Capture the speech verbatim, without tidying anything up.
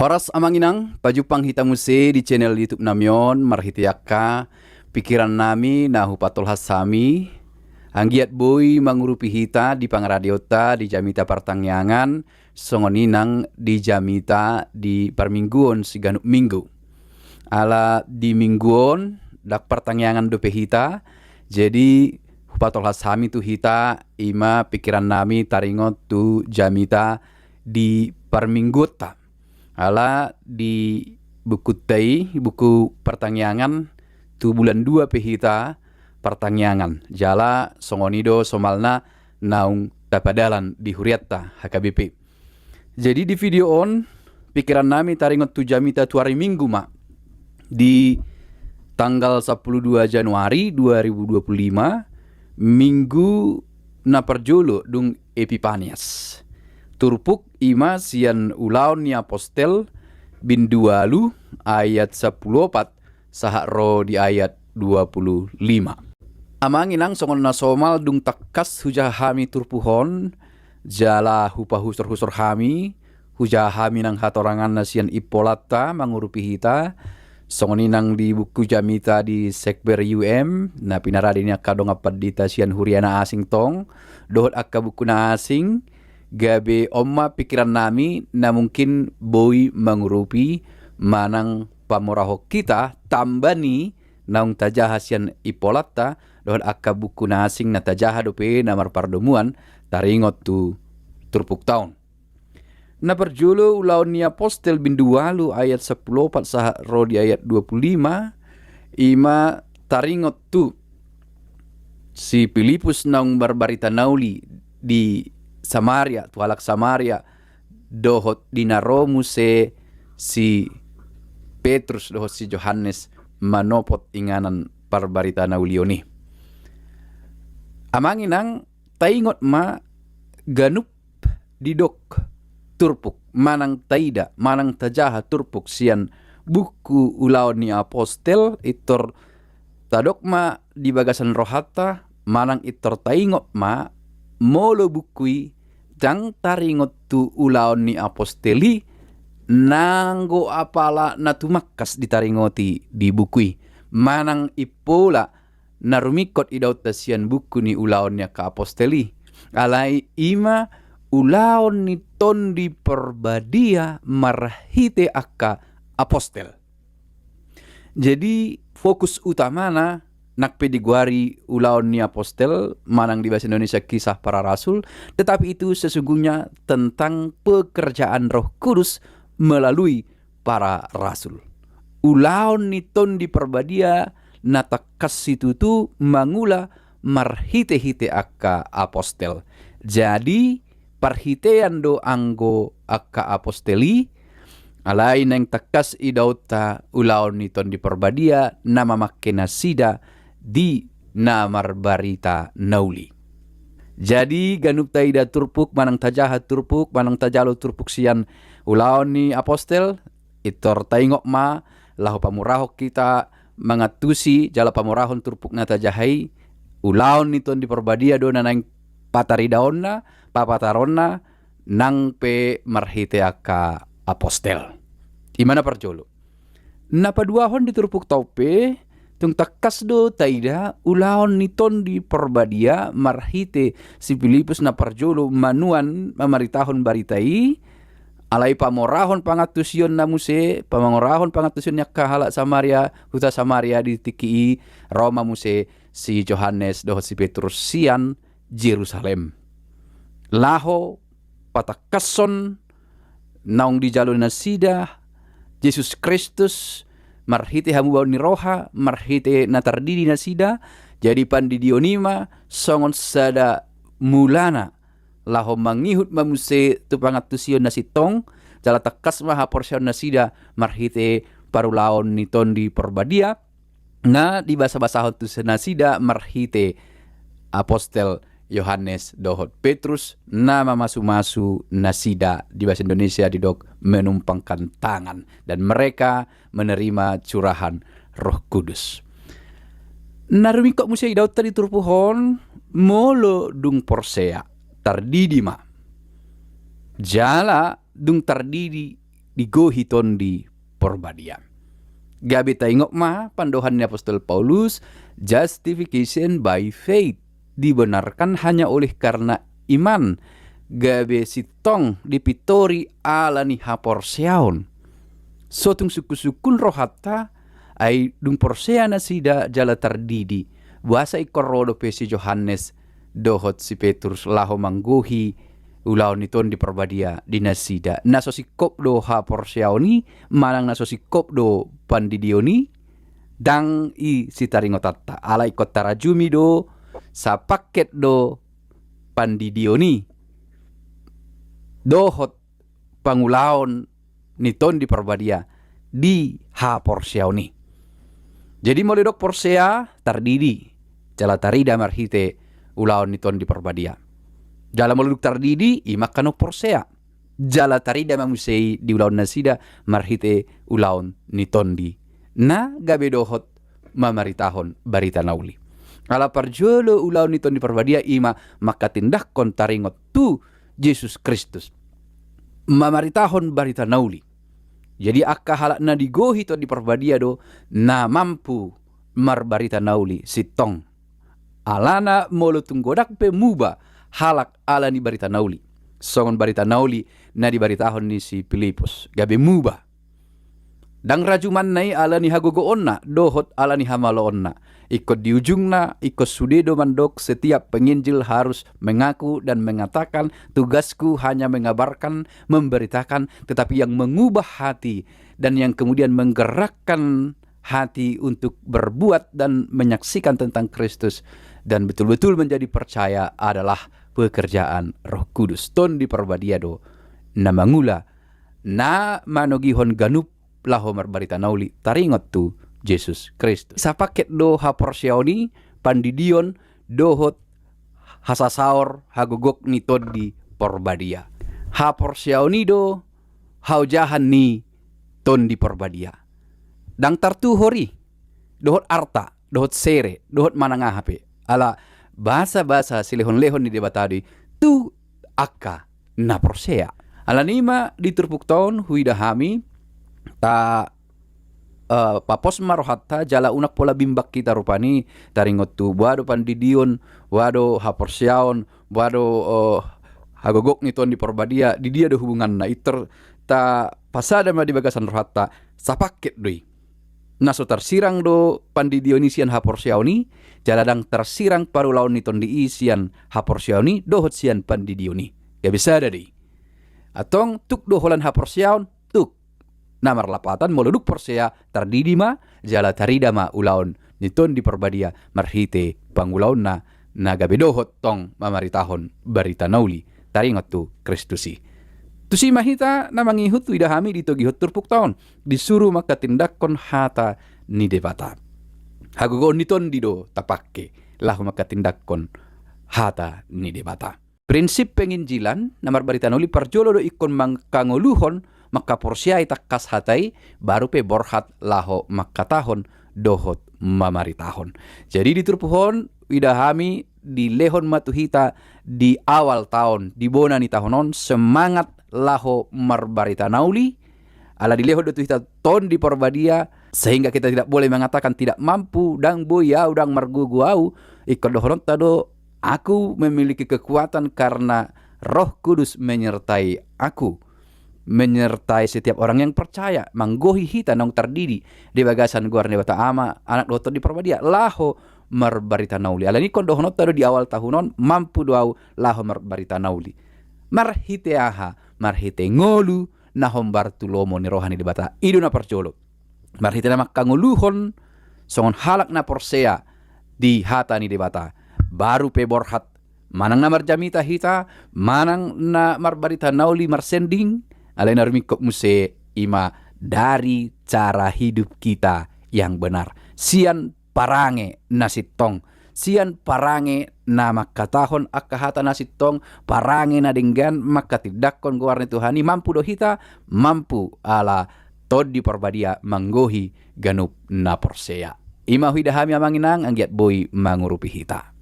Horas amang inang, pajumpang hita muse di channel YouTube nami on, marhite angka pikiran nami na hupatolhas hami. Anggiat boi mangurupi hita di pangaradeonta di jamita partangiangan, songon i nang di jamita di parmingguon siganup minggu. Ala di minggu on, ndang partangiangan dope hita, jadi hupatolhas hami tu hita, ima pikiran nami taringot tu jamita di parmingguonta. Ala di bukunta i, buku partangiangan, tu bulan dua pe hita partangiangan. Jala songon i do somalna naung tapadalan di hurianta H K B P. Jadi di video on, pikiran nami taringot tu jamita tu ari Minggu ma. Di tanggal sampulu dua Januari dua ribu dua pulu lima, Minggu na parjolo dung Epipanias. Turpuk ima sian Ulaon ni Apostel, bindu ualu, ayat sampulu opat, sahat ro di ayat dua pulu lima. Amang inang, songon na somal, dung tangkas hujaha hami turpuk on, jala hupahusorhusor hami, hujaha hami nang hatoranganna sian impolanta mangurupi hita, songon i nang di buku jamita di Sekber U M, na pinarade ni angka dongan pandita sian huria na asing tong, dohot angka buku na asing, gabe on ma pikiran nami na mungkin boi mangurupi manang pamorahon hita tamba ni naung tajaha sian impolanta dohot angka buku na asing na tajaha dope na marpardomuan taringot tu turpukta on. Na parjolo Ulaon ni Apostel bindu ualu ayat sampulu opat sahat ro di ayat dua pulu lima, ima taringot tu si Pilipus naung marbarita na uli di Samaria, tu halak Samaria, dohot di na ro muse si Petrus dohot si Johannes manopot inganan parbarita na uli on i. Amang inang, taingot ma ganup didok turpuk, manang taida, manang tajaha turpuk sian buku Ulaon ni Apostel, intor tadok ma di bagasan rohanta, manang intor taingot ma, molo buku i ndang taringot tu Ulaon ni Apostel i, nanggo apala na tumangkas ditaringoti di buku i, manang impola na rumingkot idaonta sian buku ni Ulaon ni angka Apostel i. Alai ima Ulaon ni Tondi Parbadia marhite angka apostel. Jadi fokus utamana nang pe digoari Ulaon ni Apostel, manang di bahasa Indonesia Kisah Para Rasul, tetapi itu sesungguhnya tentang pekerjaan Roh Kudus melalui para rasul. Ulaon ni Tondi Parbadia na tangkas situtu mangula marhitehite angka apostel. Jadi parhitean do anggo angka apostel i, alai naeng tangkas idaonta Ulaon ni Tondi Parbadia na mamangke nasida di na marbarita na uli. Jadi ganup taida turpuk, manang tajaha turpuk, manang tajalo turpuk sian Ulaon ni Apostel, intor taingot ma laho pamurahon hita mangantusi jala pamurahon turpuk na tajaha i, Ulaon ni Tondi Parbadia do na naeng pataridaonna, papataronna, nang pe marhite angka apostel. Ima na parjolo. Na paduahon di turpukta on pe, tung tangkas do taida Ulaon ni Tondi Parbadia marhite si Pilipus na parjolo manuan mamaritahon barita i, alai pamorahon pangantusionna muse, pamorahon pangantusion ni angka halak Samaria, huta Samaria di tingki i, ro ma muse si Johannes dohot si Petrus sian Jerusalem. Laho patangkashon naung dijalo nasida Jesus Kristus marhite hamubaon ni roha, marhite na tardidi nasida, jadi pandidion i ma songon sada mulana laho mangihut ma muse tu pangantusion na sintong, jala tangkas ma haporseaon nasida marhite parulaon ni Tondi Parbadia, na dibasabasahon tu nasida marhite apostel Johannes dohot Petrus, na mamasumasu nasida, di bahasa Indonesia didok menumpangkan tangan, dan mereka menerima curahan Roh Kudus. Na rumingkot muse idaonta di turpuk on, molo dung porsea, tardidi ma. Jala dung tardidi digohi Tondi Porbadia. Gabe taingot ma pandohan ni apostel Paulus, justification by faith, dibenarkan hanya oleh karena iman, gabe sintong dipintori ala ni haporseaon. So tung sungkun-sungkun rohanta, ai dung porsea nasida jala tardidi, boasa ingkon ro dope si Johannes dohot si Petrus laho manggohi ulaon ni Tondi Porbadia di nasida? Na so singkop do haporseaon i, manang na so singkop do pandidion i? Ndang i sitaringotanta, ala ingkon tarajumi do, sapaket do pandidion i dohot pangulaon ni Tondi Porbadia di haporseaon i. Jadi molo dung porsea, tardidi jala tarida marhite ulaon ni Tondi Porbadia. Jala molo dung tardidi, i ma angka naung porsea, jala tarida ma muse i di ulaon nasida marhite ulaon ni Tondi, na gabe dohot mamaritahon barita na uli. Ala parjolo ulaon ni Tondi Porbadia i ma mangkatindangkon taringot tu Jesus Kristus, mamaritahon barita na uli. Jadi angka halak na digohi Tondi Porbadia do na mampu marbarita na uli sintong. Alana molo tung godang pe muba halak ala ni barita na uli, songon barita na uli na dibaritahon ni si Pilipus, gabe muba. Ndang rajumanna i ala ni hagogoonna dohot ala ni hamaloonna. Ingkon di ujungna, ingkon sude do mandok setiap penginjil harus mengaku dan mengatakan, "Tugasku hanya mengabarkan, memberitakan," tetapi yang mengubah hati dan yang kemudian menggerakkan hati untuk berbuat dan menyaksikan tentang Kristus dan betul-betul menjadi percaya adalah pekerjaan Roh Kudus. Tondi Porbadia do na mangula, na manogihon ganup laho marbarita na uli taringot tu Jesus Kristus. Sapaket do haporseaon i, pandidion dohot hasasaor hagogok ni Tondi Porbadia. Haporseaon i do haojahan ni Tondi Porbadia. Ndang tartuhor i dohot arta, dohot sere, dohot manang aha pe. Ala basa-basa silehon-lehon ni Debata do i tu angka na porsea. Alani i ma di turpukta on huida hami, ta, eh, papos ma rohanta jala unang pola bimbang hita rupani taringot tu boha do pandidion, boha do haporseaon, boha do, eh, hagogok ni Tondi Porbadia, di dia do hubunganna. Intor tapasada ma di bagasan rohanta, sapaket do i. Na so tarsirang do pandidion i sian haporseaon i, jala ndang tarsirang parulaon ni Tondi i sian haporseaon i dohot sian pandidion i. Gabe sada do i. Antong tuk do holan haporseaon, tuk. Na marlapatan molo dung porsea, tardidi ma jala tarida ma ulaon ni Tondi Porbadia marhite pangulaonna na gabe dohot tong mamaritahon barita na uli taringot tu Kristus i. Tusi ma hita na mangihut, huida hami ditogihon turpukta on, disuru mangkatindangkon hata ni Debata. Hagogoon ni Tondi do tapangke laho mangkatindangkon hata ni Debata. Prinsip penginjilan na marbarita na uli parjolo do ingkon mangkangoluhon, mangkaporseai tangkas hata i, baru pe borhat laho mangkatahon dohot mamaritahon. Jadi di turpuk on huida hami dilehon ma tu hita di awal taon, di bona ni taon on, semangat laho marbarita na uli. Ala dilehon do tu hita Tondi Porbadia, sehingga kita tidak boleh mengatakan tidak mampu, ndang boi au, ndang margogo au. Ingkon dohononta do, "Aku memiliki kekuatan karena Roh Kudus menyertai aku, menyertai setiap orang yang percaya." Manggohi hita naung tardidi di bagasan goar ni Debata Ama, Anak dohot Tondi Porbadia, laho marbarita na uli. Alani ingkon dohononta do di awal taon on, "Mampu do au laho marbarita na uli." Marhite aha? Marhite ngolu na hombar tu lomo ni roha ni Debata. I do na parjolo. Marhite na mangkangoluhon songon halak na porsea di hata ni Debata, baru pe borhat, manang na marjamita hita, manang na marbarita na uli marsending, alai na rumingkot muse i ma dari cara hidup kita yang benar. Sian parange na sintong, sian parange na mangkatahon angka hata na sintong, parange na denggan mangkatindangkon goar ni Tuhan i. Mampu do hita? Mampu, ala Tondi Porbadia manggohi ganup na porsea. I ma huida hami, amang inang, anggiat boi mangurupi hita.